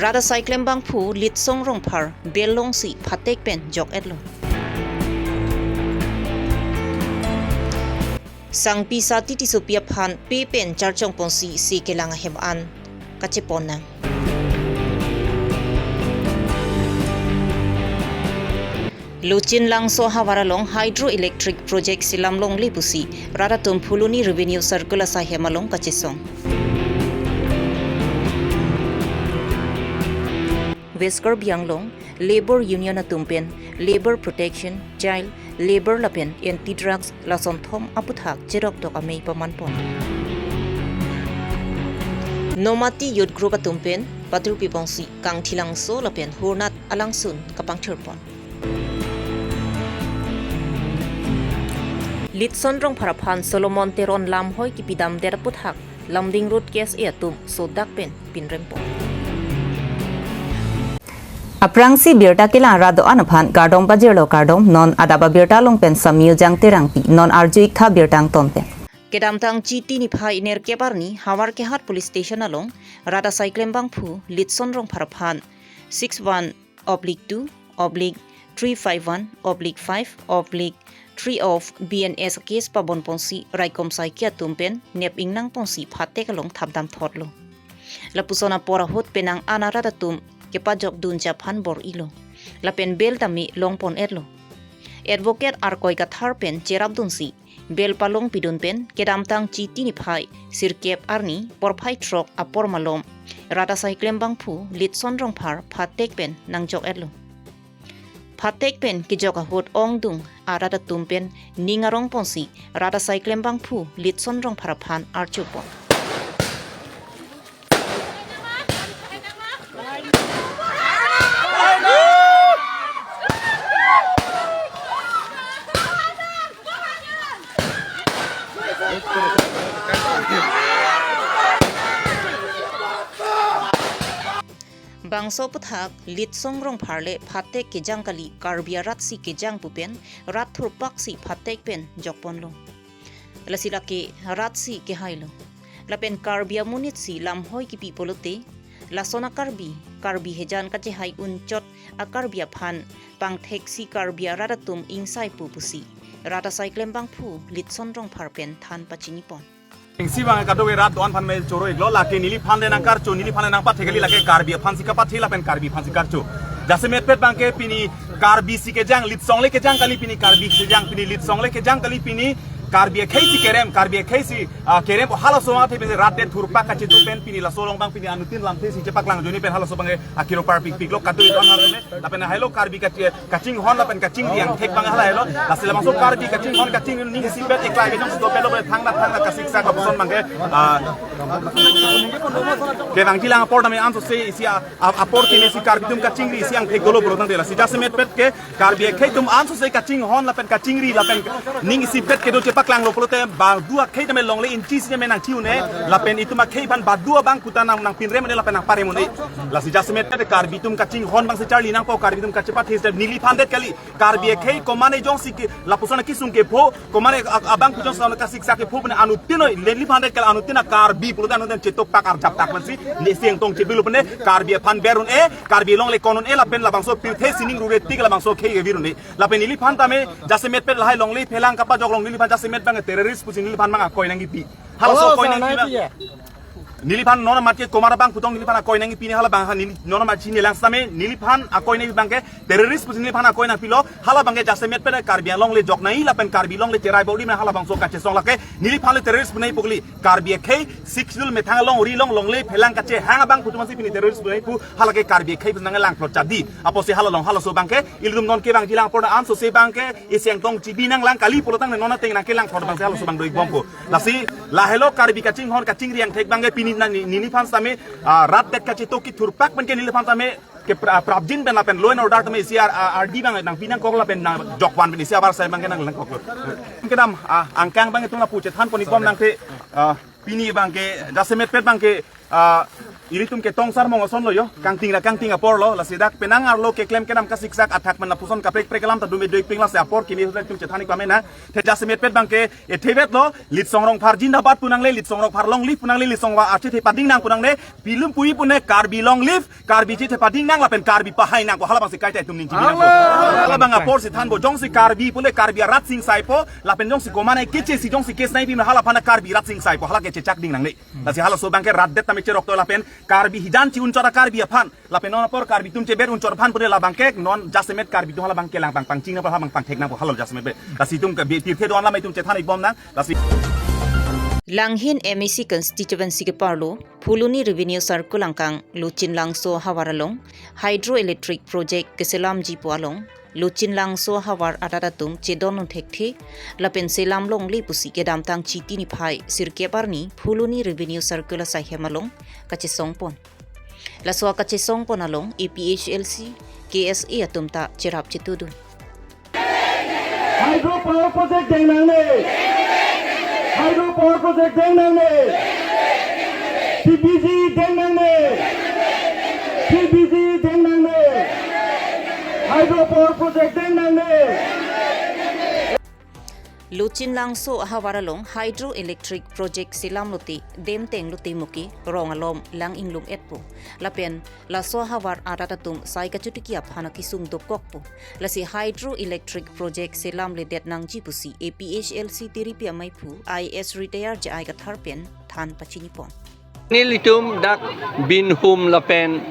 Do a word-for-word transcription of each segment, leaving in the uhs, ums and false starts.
Rat asai klembangphu Litsong Rongphar bail longsi phatek pen jok-etlo. Sangpi Sati Tissopi aphan pe pen charchong ponsi se kelang ahem an kachepon nang. Lochin Langso ahavar along hydroelectric project selam longle pusi rat atum Phuloni Revenue Circle asai hem along kachesong. West Karbi Anglong Labour Union atum pen Labour Protection, Child Labour lapen Anti-Drugs lason thom aputhak cheroktok amei pamanpon. Nomati Youth Group atum pen patur pipongsi Kangthilangso lapen Hurnat alangsun kapangthurpon. Litsong Rongphar aphan Solomon Teron lamhoi kipidamdet aputhak Lumding Road K S A atum sodak pen pinrempon. Aphrangsi birta kelang rat do-an aphan kardom pajirlo, kardom. Non adap abirta along pen Samyu Jang Terangpi, non arju-iktha birta angton pen. Kedamtang Chiti niphai nerkep arni Howraghat Police Station along rat asai klembangphu Litsong Rongphar aphan six one oblique two oblique three five one oblique five oblique three of B N S case pabon ponsi raikom saiki atum pen nep ingnang ponsi phatek along thapdam thotlo. Lapuson apor ahut penang an arat atum kepajok dunji aphan bor-ilo. Lapen bail tame longpon-etlo. Advocate Arkoi Kathar pen cherapdunsi bail palongpidun pen kedamtang Chiti niphai sirkep arni porphai throk apor malom rat asai klembangphu Litsong Rongphar phatek pen nangjok-etlo. Phatek pen kejok ahut ongdung arat atum pen ning arong ponsi rat asai klembangphu Litsong Rongphar aphan archupon. Bangso aputhak Litsong Rongphar le phatek kejang kali, Karbi arat si kejang pu pen rat thurpak si phatek pen jokponlo. Lasi lake rat si kehailo. Lapen Karbi amonit si lamhoi kipi pulote, lason a-Karbi, Karbi hejan kachehai unchot a-Karbi aphan pangtheksi Karbi arat atum ingsai pu pusi rat asai klembangphu Litsong Rongphar pen than pachinipon. Isi bang kadokave rat do-an aphan me choro-iklo, lake neliphan le nangkarcho, neliphan le nangpathe kali, lake Karbi aphan si kapathe lapen Karbi aphan si karcho. Jasemetpet abangke pini Karbi si kejang, Litsong le kejang kali pini Karbi kejang, pini Litsong le kejang kali pini Karbi akhei si kerem, Karbi akhei si, ah, kerem, halaso athe pini rat det thurpak kachetu pen pini laso along abang pini anuttin lamthe si chepaklangjoine pen halaso abangke akiro parpikpiklo katu itu angar me, lapen halailo Karbi kache-, kachinghon lapen kachingri angthek abang halailo, lasi labangso Karbi kachinghon kachingri ning isipet eklai kejong si dopetlo pen thangta thangta kasiksak lapuson abangke, ah, kevangjilang apor tame ansose isi a-, a-, apor kimi si Karbi atum kachingri isi angthek dolo pulotangte lasi jasemetpet ke Karbi akhei atum ansose kachinghon lapen kachingri lapen ning isipet kedo chepaklanglo pulote badu akhei tame longle inchi si tame nangthi un-e lapen itum akhei aphan badu abang kuta nang, nangpinrem un-e lapen nangparem un-e. Lasi jasemetpet Karbi atum kachinghon abang si charli nangpo, Karbi atum kachepathe si neliphan det kali. Karbi akhei komane jongsi ke lapuson akesung kepho, komane a-, abangphu jongsi kasiksak kepho pen anuttin noi, neliphan det kali, anuttin a-Karbi pulote anuttin chetoktak arjaptak pensi, ne siang tong chebilo pen Karbi aphan ber un-e, Karbi along le kon un-e lapen labangso pirthe sining rure tik labangso akhei kevir un-e. Lapen neliphan tame jasemetpet lahai longle phelang kapajok along neliphan jasemet abang terrorist pusi neliphan abang akoi nangkipi. Halaso akoi nangkipi. Neliphan non amat ke komat abang putong neliphan akoi nangkipi ne hala abang ha neli non amat chini lang same neliphan akoi nangkipi abangke terrorist pusi neliphan akoi nangpilo, hala abangke jasemetpet Karbi along le jok nai lapen Karbi along le cherai bokdi me halabangso kachesong lake neliphan le terrorist pu nai pu kali. Karbi akhei Sixth Schedule methang along ri along longle phelang kachehang abangphu atum si pini terrorist pu nai pu halake Karbi akhei pu nang langplot chadi. Apotsi hala along halaso abangke ilitum non kevangjilang apor ansose abangke isiang tong chibi nanglang kali pulotang ne non ateng nangkelangplot abangsi halaso abang do-ikbompo. Lasi lahelo Karbi kachinghon kachingri angthek abangke pini na ni, neliphan same, ah, rat det kachetok kethurpak pen ke neliphan same ke pra-, prapjin pen lapen law and order tame isi ar, ar, ardi abang nangpi nangkok lapen nangjokvan pen isi abar sai abangke nanglangkok. Kedam, ah, angkang abang itum lapu chethanpon-ikbom nangthe, ah, pini abangke jasemetpet abangke, ah, Ilitum ke tongsar mong ason lo yo, kangting ra kangting apor lo, lasi dak penang arlo keklem kedam kasiksak athak mana puson kaprek prek alam ta dume doik ping lasi apor kimi hotel tum chethan ik pame na, te jasemet pet bangke, e thevet lo, Litsong Rongphar jindabad pu nangle, Litsong Rongphar long live pu nangle, Litsong Rongphar arche the pading nang pu nangle, pilum pui pu ne Karbi long live, Karbi chethe pading nang lapen Karbi pahai nang pu hala bangsi kaita tum ning chini nang pu. Hala bang apor si thanpo jongsi Karbi pu le Karbi arat sing saipo, lapen jongsi komane keche si jongsi kes nai pim hala phana Karbi rat sing saipo, hala kechechak ding nangne. Lasi halaso bangke rat det tame cherok to lapen Karbi hijan chi unchor a Karbi aphan. Lapen non apor Karbi tum chebet unchor aphan pure la bangke non jasemet Karbi tum hala bangke lang pang pangching nang hala bang pangthek nang hala jasemet be. Lasi tum ke bi tirthe don lam itum chethan ibom nang. Lasi Langhin M A C constituency keparlo, Phuloni Revenue Circle angkang, Lochin Langso havar along, hydroelectric project keselamji pu along, Lochin Langso havar arat atum chedon un thekthe, lapen selam longle pusi kedamtang Chiti niphai sirkep arni Phuloni Revenue Circle asaihem along kachesongpon. Laso akachesongpon along A P H L C, K S A atum ta cherap chetudun. Hydro power project deng nangne. Hydro power project deng nangne. P P G deng nangne. P P G deng nangne. Hydro power project deng nangne. Lochin Langso ahavar along hydroelectric project selam lote, dam teng lote muke rong alom lang inglung etpo. Lapen laso ahavar arat atum sai kachotiki aphan akisung dopkokpo. Lasi hydroelectric project selamledet nangji pusi A P H L C tiripi amaiphu I A S retired J I Kathar pen than pachinipon. Nelitum dak Binhum lapen,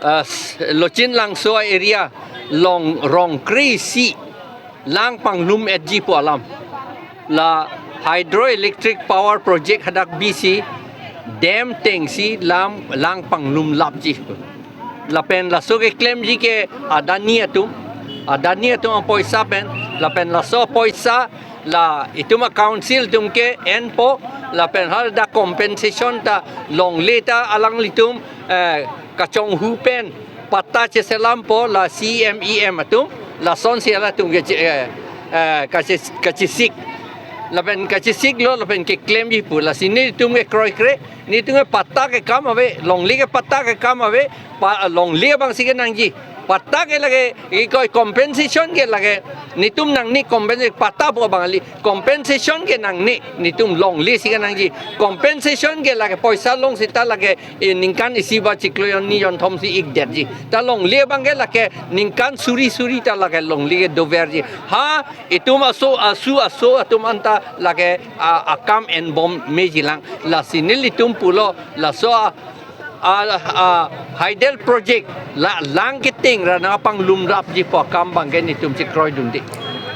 ah, s-, Lochin Langso area long rong kre-isi lang panglum etji pu alam. La hydroelectric power project hadak bisi dam tengsi lam lang panglum lapji. Lapen laso keklemji ke Adani atum, Adani atum apoisa pen, lapen laso apoisa la itum a-council atum ke enpo, lapen hala compensation ta longle ta alanglitum, eh, kachonghu pen patta cheselampo la C M E M atum, lasonsi halatum ke che-, eh, eh, kache-, kachesik. Lapen kachesik lo, lapen keklemji pu, lasi nelitum ke kroikre, nelitum ke patta ke kam ave, longle ke patta ke kam ave, pa, longle abangsi kenangji. Patta ke lake, ikoi compensation ke lake, nelitum nangne compensation, patta pu abang kali, compensation ke nangne, nelitum longle si kenangji. Compensation ke lake poisa long seta lake, eh, ningkan isi ba chiklo jon ni jon thom si ikdetji. Ta longle abangke lake ningkan suri suri ta lake longle ke doverji. Ha, itum aso asu aso atum anta lake, ah, akam enbom mejilang. Lasi nelitum pulo laso a, a, a, hydel project la lang keteng ra nangpanglum rapji pu akam abangke nelitum chekroidunde.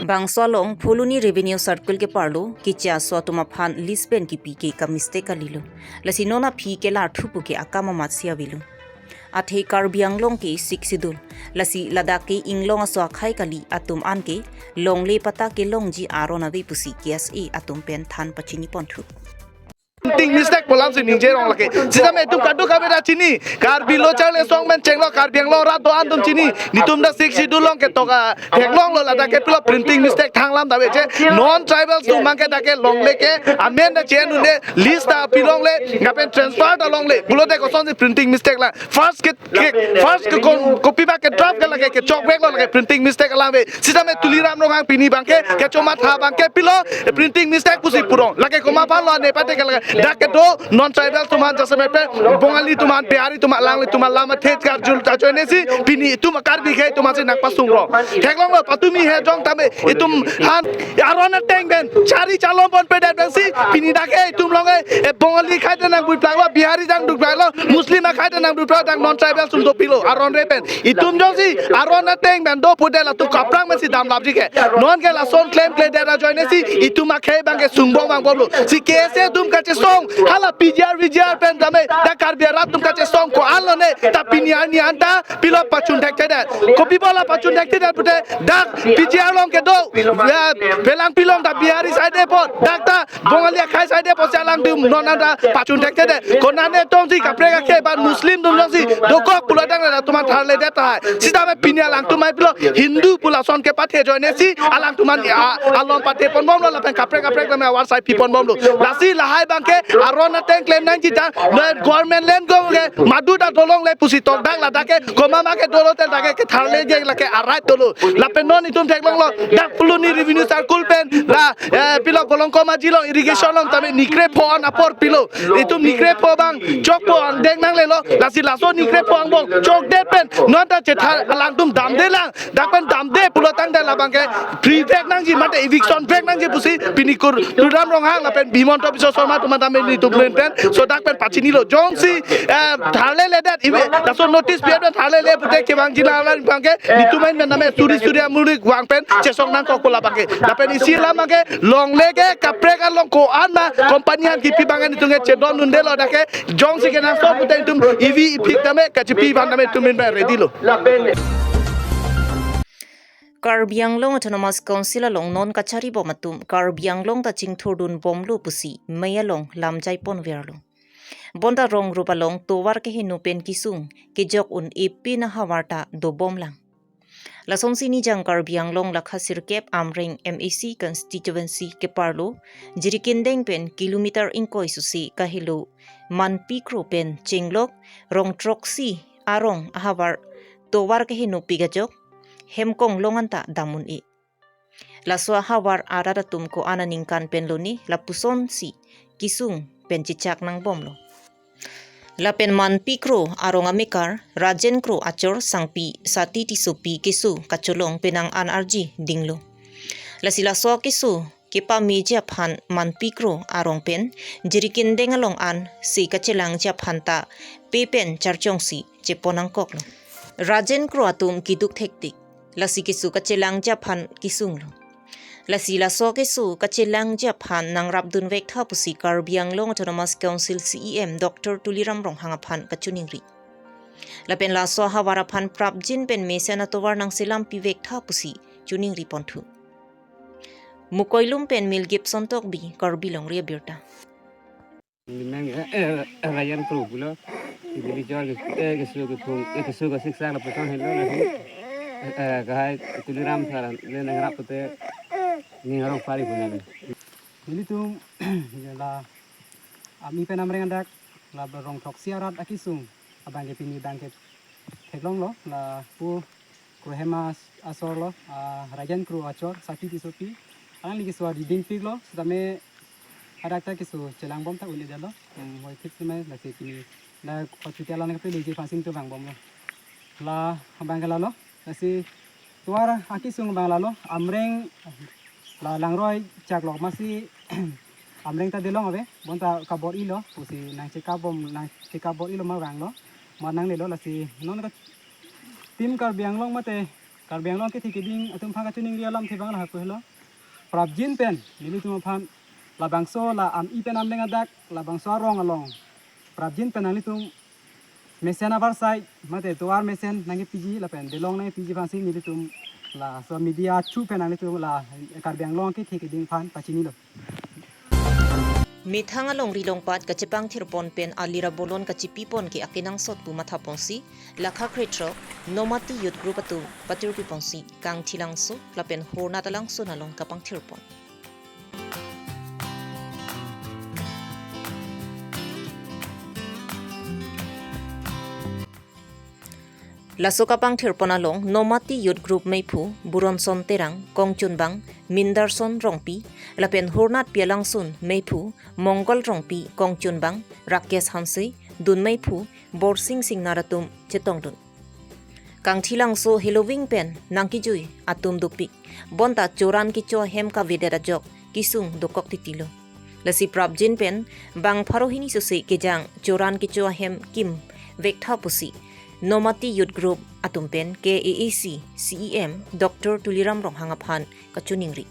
Bangso along Phuloni Revenue Circle keparlo, keche aso atum aphan lease pen kipi ke ka-mistake kalilo. Lasi non aphi kelarthu puke akam amatsi avelo. Athe Karbi Anglong ke Sixth Schedule. Lasi ladak ke inglong aso akhei kali atum anke longle patta kelongji aron ave pusi K S A atum pen than pachiniponthu. Printing mistake pu alamsi ningje rong lake. Sitame itum kadokave ta chini. Karbi Lo Charli Asong pen chenglo, Karbi Anglong rat do-an atum chini. Nelitum ta Sixth Schedule along ketok a theklonglo, ladak ke pilo printing mistake thanglam ta ave che. Non tribal atum abangke dak ke longle ke amen ta che-en un'e, lease ta pilongle, lapen transfer ta longle. Pulote kosonsi printing mistake la. First ke, ke, first ke kon, kopi ba ke draft ke lake kechokveklo, lake printing mistake alam ave. Sitame Tuliram Ronghang pini abangke kechomatha abangke pilo printing mistake pusi purong. Lake komat aphanlo ne pate ke lake dak kedo non tribal atum aphan jasemet pen Bongali atum aphan, Bihari atum aphan, Langli atum aphan lam athe karjul ajoinesi pini itum Karbi akhei atum aphansi nangpasung rong. Theklonglo patumi he jong tame itum aphan aron ateng pen chari chalom ponpedet pensi pini dak ke itum along e, e Bongali akhei ta nangdukplanglo, Bihari ta nangdukplanglo, Muslim akhei ta nangdukplanglo, dak non tribal atum dopiklo aron re pen. Itum jongsi aron ateng pen do pudet latum kaprang pensi damlapji ke. Non ke lason klemkledet ajoinesi itum akhei abangke sungbong vangbomlo. Si K S A atum kachesong hala P G R, V G R pen tame dak Karbi arat atum kachesong ko-an lone. Ta pini arni anta pilo pachun thekthedet. Kopi bola pachun thekthedet pute dak P G R along kedo, ya, Belangpi along ta Bihari side apot, dak ta Bongali akhai side apot si alangtum non anta pachun thekthedet. Konane tongsi kaprek akhei ba Muslim atum jongsi dokok pulo tangte latum aphan tharledet tahai. Sitame pini alangtum mai pilo Hindu pu lason kepathe ajoine si alangtum aphan, a, along pathe ponbomlo lapen kaprek kaprek tame awar sai pi ponbomlo. Lasi lahai abangke aron ateng klem nangji ta, na government land go ke madu ta dolongle pusi tokdak ladak ke komat ma ke dolo tel dak ke tharleji lake arai dolo. Lapen non itum theklonglo dak Phuloni revenue circle pen la, eh, pilo Kolongkom Aji along irrigation along tame nikrepho an apor pilo. Itum nikrepho abang chokpo angdeng nanglelo. Lasi laso nikrepho angbong chokdet pen non ta chethar alangtum damdelang. Dak pen damde pulo tangte labangke free vek nangji mate eviction vek nangji pusi pini kur Tuliram Ronghang lapen Himanta Biswa Sarma atum tame nelitum pen so dak pen pachinilo. Jongsi, eh, tharleledet ibe laso notice pi pen tharlele pute kevangji alam abangke nelitum ahin pen tame suri suri amulik vang pen chesong nangkok pu labangke. Lapen isi alam abangke longle ke kaprek along ko-an ma company aphan kipi abangke nelitum ke chedondundelo dak ke jongsi kenangsot pute itum ivi iphik tame kachipi abang tame itum ahin pen ready lo. Karbi Anglong Autonomous Council along non kacharibom atum Karbi Anglong ta chingthurdunbomlo pusi mei along lam jaipon verlo. Bonta rong rup along tovar keheno pen kesung kejok un-e pin ahavar ta dobomlang. Lasonsi Nijang Karbi Anglong lakha sirkep Amreng M A C constituency keparlo Jirikindeng pen kilometer ingkoi susi kahelo Manpikro pen chenglok rong throksi arong ahavar tovar keheno pik ajok Hemkong along anta dam un-e. Laso ahavar arat atum ko-an aningkan pen lone lapusonsi kesung pen chechak nangbomlo. Lapen Manpikro arong amekar Rajen Kro achor sangpi Sati Tissopi keso kacholong penang an arji dinglo. Lasi laso keso kepameji aphan Manpikro arong pen Jirikindeng along an si kachelangji aphan ta pe pen charchongsi chepon nangkoklo. Rajen Kro atum keduk thektik. Lasi keso kachelangji aphan kesunglo. Lasi laso keso kachelangji aphan nangrapdun vektha pusi Karbi Anglong Autonomous Council C E M Doctor Tuliram Ronghang aphan kachiningri. Lapen laso ahavar aphan prapjin pen mesen atovar nangselampi vektha pusi chiningri ponthu. Mukoilum pen Mel Gibson Tokbi, Karbi Longri Abirta. Limang, eh, eh, Rajen Kro pulo. Di village ke, eh, keso kephung, eh, keso kesiksang lapuson helo lasi. Eh, eh, kahai Tuliram sar le nangrap pute ning arong pari punya le. Nelitum, ya la, ami pen Amreng adak, la rong throksi arat akesung abangke pini abangke theklonglo, lapu Kro Hema asor lo, ah, Rajen Kro achor, Sati Tissopi. Alangli keso adi dingpiklo, sitame hadak ta keso chelangbom ta un-edetlo. Hmm, hoi thik sitame lasi pini la hospital an kapeleji aphansi itum vangbomlo. La abangke lalo, lasi tovar akesung abang lalo, Amreng la langroi chaklok masi Amreng ta delong ave, bonta kabor-ilo, pusi nangchekabom, nangchekabor-ilo ma vanglo, ma nanglelo lasi non ka Team Karbi Anglong mate Karbi Anglong kethe keding atum aphan kachiningri alamthe abang lahai pulo. Prapjin pen nelitum aphan labangso la ami pen Amreng adak labangso arong along prapjin pen nanglitum mesen avarsai mate tovar mesen nangkepiji lapen delong nangkepiji aphansi nelitum laso media chu pen nanglitum la Karbi Anglong kethe keding aphan pachinilo. Methang alongri longpat kachepangthirpon pen alir abolon kachipipon ke akenangsot pu mathaponsi, lakha krethrok, Nomati Youth Group atum patirpiponsi, Kangthilangso lapen Hornat alangsun along kapangthirpon. Laso kapangthirpon along Nomati Youth Group meiphu Buronson Terang, kongchunbang Mindarson Rongpi, lapen Hornat pi alangsun meiphu Mongol Rongpi, kongchunbang Rakesh Hanse, dun meiphu Borsing Singnar atum chetongdun. Kangthilangso heloving pen nangkejui atum dopik, bonta choran kecho ahem kavedet ajok kesung dokok titilo. Lasi prapjin pen bang pharo hini sose kejang choran kecho ahem kim vektha pusi Nomati Youth Group atum pen K A A C C E M Doctor Tuliram Ronghang aphan kachiningri.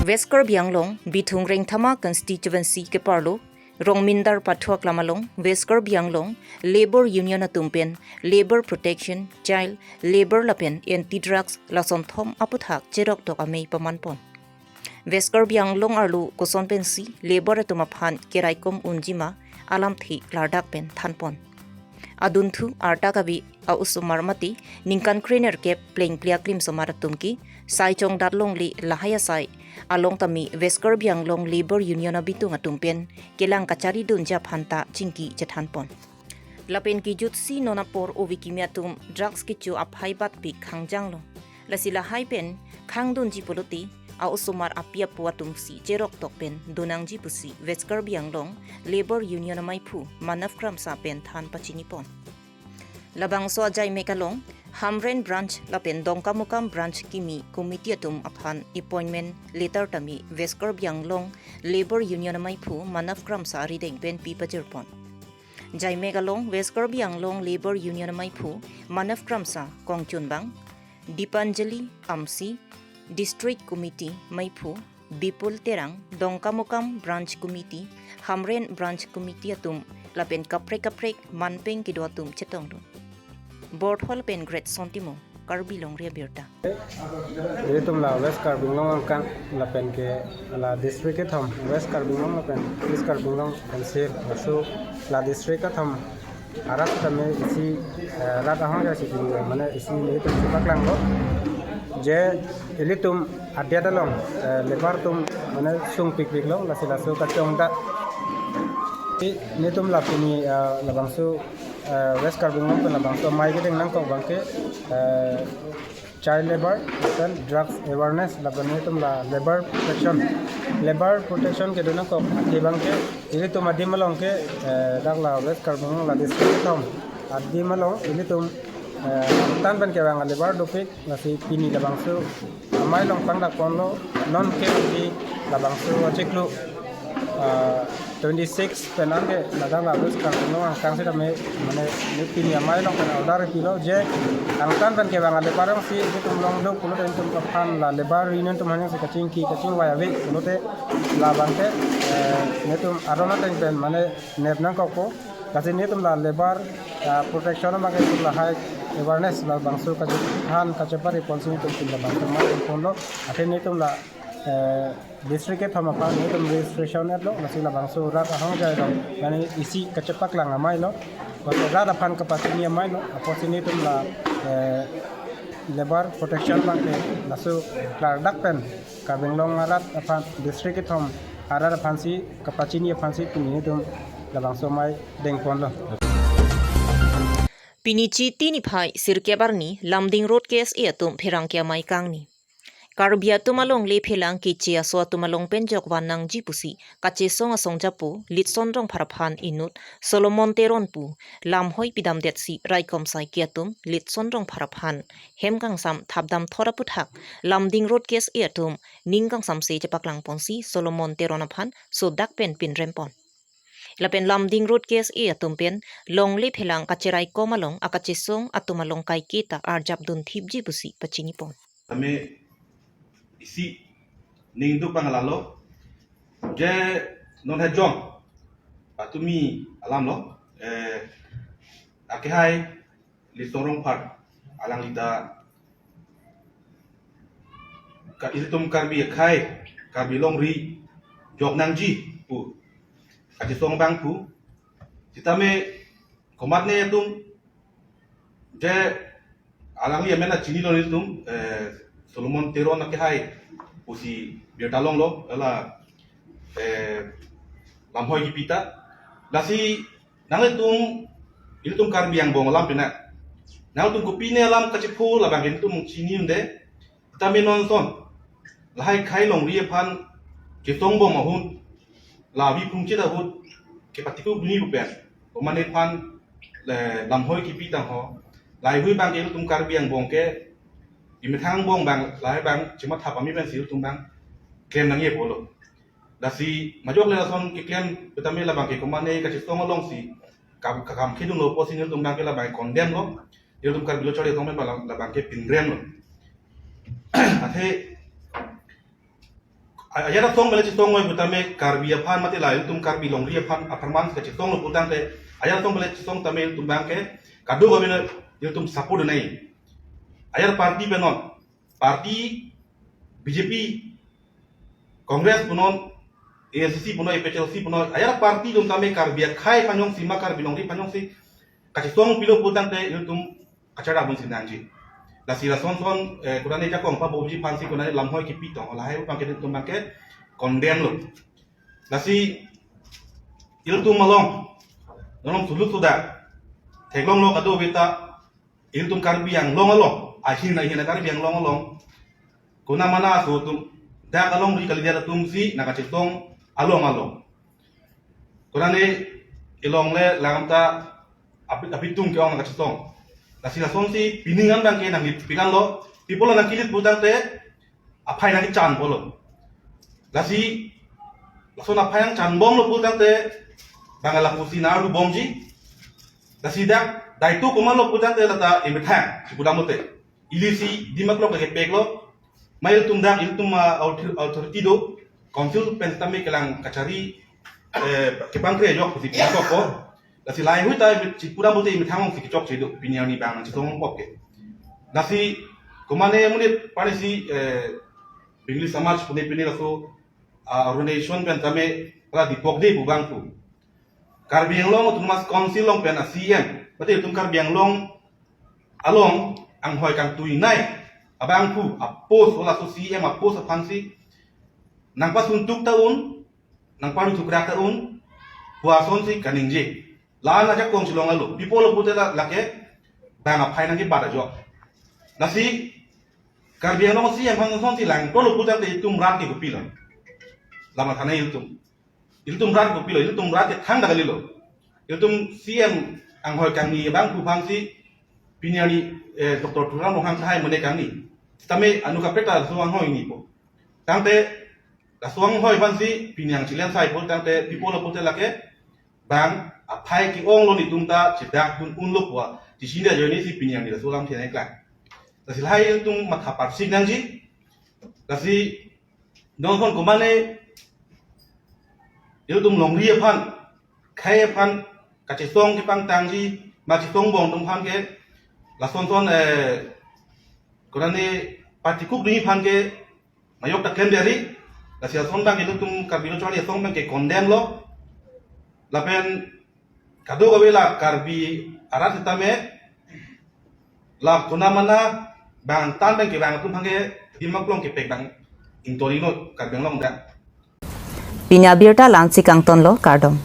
West Karbi Anglong, Bithung Rengthama constituency keparlo, Rongmindar Pathu aklam along, West Karbi Anglong Labour Union atum pen Labour Protection, Child Labour lapen Anti Drugs lason thom aputhak cheroktok amei pamanpon. West Karbi Anglong arlo koson pensi labour atum aphan keraikom unjima alamthe klardak pen thanpon. Adunthu arta kave a-osomar mate ningkan krenerkep plengple aklimsomar atum ke sai chongdat longle lahai asai along tame West Karbi Anglong Labour Union abitung atum pen kelang kacharidunji aphan ta chingki chethanpon. Lapen kejutsi non apor ove kimi atum drugs kecho aphai batpik khangjanglo. Lasi lahai pen khangdunji pulote a-osomar api apo atumsi cheroktok pen donangji pusi West Karbi Anglong Labour Union amaiphu Manav Kramsa pen than pachinipon. Labangso ajaimek along Hamren Branch lapen Dongkamukam Branch kimi committee atum aphan appointment letter tame West Karbi Anglong Labour Union amaiphu Manav Kramsa arideng pen pi pajirpon. Jaimek along West Karbi Anglong Labour Union amaiphu Manav Kramsa kongchunbang, Dipanjali Amsi, District Committee maiphu Bipul Terang, Dongkamukam Branch Committee, Hamren Branch Committee atum lapen kaprek kaprek manpeng kedo atum chetongdun. Borthol pen Great Sontimo, Karbi Longri Abirta. Ilitum la West Karbi Anglong angkang lapen ke la district kethom, West Karbi Anglong lapen East Karbi Anglong N C Hills, laso la district kethom arat tame isi, eh, rat ahong ja si pini, mane isi nelitum chepaklanglo. Je ilitum adet along, eh, labour atum mane sungpikpiklo, lasi laso kachongdat. I nelitum la pini, eh, labangso, eh, West Karbi Anglong pen labangso amei kedeng nangkok abang ke, eh, child labour, then drugs awareness, lapen nelitum la labour protection. Labour protection kedo nangkok athe abang ke, ilitum adim along ke, eh, dak la West Karbi Anglong la district kethom adim along ilitum, eh, angtan pen kevang a-labour dopik, lasi pini labangso amei along pangdakponlo, non ke pini labangso achiklo, ah, twenty-six pen an ke ladak la West Karbi Anglong angkang sitame, mane, ne pini amei along pen order pilo je angtan pen kevang a-labour alongsi ilitum longduk pulote ilitum aphan la labour union atum aphan si kachingki kachingvai ave pulote labang ke, eh, nelitum aron ateng pen mane nep nangkokpo. Lasi nelitum la labour, ah, protection abang ke ilitum lahai awareness labangso kachethan kachepari ponsi nelitum pini labangso amei ponlo. Athe nelitum la, eh, district kethom aphan nelitum registration etlo, lasi labangso rat ahong ja along mane isi kachepaklang ameilo, rat aphan kapachini ameilo, apotsi nelitum la, eh, labour protection abang ke laso klardak pen Karbi Anglong arat aphan, district kethom arat aphansi kapachini aphansi pini nelitum labangso amei dengponlo. Pini Chiti niphai sirkep arni Lumding Road K S A atum pherangke amei kangni. Karbi atum alongle phelang keche aso atum along pen jokvan nangji pusi kachesong asong japo Litson Rongphar aphan inut Solomon Teron pu lamhoi pidamdetsi raikom saike atum Litson Rongphar aphan hem kangsam thapdam thot aputhak Lumding Road K S A atum ning kangsamse chepaklang ponsi Solomon Teron aphan sodak pen pinrem pon. Lapen Lumding Road K S A atum pen longle phelang kacheraikom along akachesong atum along kaike ta arjap dun thipji pusi pachini pon. Tame isi ning duk pang lalo je non hejong patumi alam lo, eh, akehai Litson Rongphar alangli ta ka ilitum Karbi akhei, Karbi longri jok nangji pu kachesong abang pu. Sitame komatne atum je alangli amen chinilo nelitum, eh, Solomon Teron akehai pusi birta longlo, hala, eh, lamhoi kipi ta. Lasi nanglitum, ilitum Karbi angbong alam pina, nanglitum kopine alam kachepho labang ke nelitum chini un-e. Tame non ason lahai akhei longri aphan ketong bom ahut, lavi phungchit ahut kepatiko bini bupen, komane aphan le lamhoi kipi tangho. Lahai hui abang ke ilitum Karbi angbong ke, imethang angbong abang lahai abang chematha pame pensi ilitum abang klem nangji pulo. Lasi majok le lason keklem petame labang ke komane kachesong alongsi kam, kakam kedunglo pusi nelitum abang ke labang condemn lo. Nelitum Karbi Lo Charli Asong pen labang ke pinrem lo. Athe A-, ajat asong pen le chetong noi putame Karbi aphan mate la ilitum Karbi longri aphan apharman kachetonglo putangte ajat asong pen le chetong tame ilitum abangke kadokave ilitum support nangji. Ajat party pen non, party B J P, Congress pen non, A I C C pen non, A P H L C pen non, ajat party atum tame Karbi akhei aphan jongsi ma Karbi longri aphan jongsi kachetong pilo putangte ilitum kachara bun si nangji. Lasi lason son, eh, konane ajakong pabomji aphansi konane lamhoi kipi tong. Lahai abangke ilitum abangke condemn lo. Lasi ilitum along, non sulut suda theklonglo kadokave ta ilitum Karbi Anglong along, ahin ahin Karbi Anglong along, konamana aso atum, dak alongri kalidet atumsi nangkachetong along along. Konane ilong le langta api-, apitung ke-ong nangkachetong. Lasi lasonsi pining an abangke nanglit pikanlo, people nangkilit putangte aphai nangkechan pulo. Lasi lason aphai nangchan bomlo putangte bang lapusi naru bomji. Lasi dak daito komatlo putangte lata emethang chipudam lote. Ilisi Dimaklong kepeklo. Ma ilitum dak ilitum, ah, author-, authority do. Council pen tame kelang kachari, eh, kepangkre ajok pusi pangkok ko. Lasi lahai hui ta chipudam lote emethang si kechokche do. Pini arni bang nangchetong kok ke. Lasi komane monit parisi, eh, Bengali Samaj pune pine laso, ah, organization pen tame pala dipok de pu abangphu. Karbi Anglong Autonomous Council along pen a C E M, mate ilitum Karbi Anglong along anghoi kangtuinei abangphu a-post, halaso C E M a-post aphansi nangpasuntuk ta un, nangparutukrak ta un pu asonsi kaningje. La-an ajakong chelong alo, pi apotlo pute la, lake bang aphai nangkebat ajok. Lasi Karbi Anglong C E M aphan asonsi langtolo putangte ilitum rat ke kopilo? Lama thana ilitum. Ilitum rat kopilo, ilitum rat ke thangta kalilo. Ilitum C E M anghoi kangni abangphu aphansi pini arni, eh, Doctor Tuliram Ronghang tahai mene kangni. Tame anu kaprek ta laso anghoi nipo. Tangte laso anghoi aphansi pini ang chilen sai putangte pi apotlo pute lake bang aphai ke-onglo, netum ta chedak dun unlo pu a tisi da joinesi pini arni laso alam thenai klang. Lasi lahai ilitum matha parsik nangji. Lasi non son komane ilitum longri aphan, khei aphan kachetong kepangtangji, ma chetong bom atum aphan ke lason son, eh, konane party kuk ding aphan ke mayok ta klem deri. Lasi lason abang ilitum Karbi Lo Charli Asong abangke condemn lo. Lapen kadokave la Karbi arat sitame la konamana bang tan abangke bang atum aphan ke Dimaklong kepek bang ingtori lo Karbi Anglong dak. Pini abirta la-ansi kangtonlo, kardom.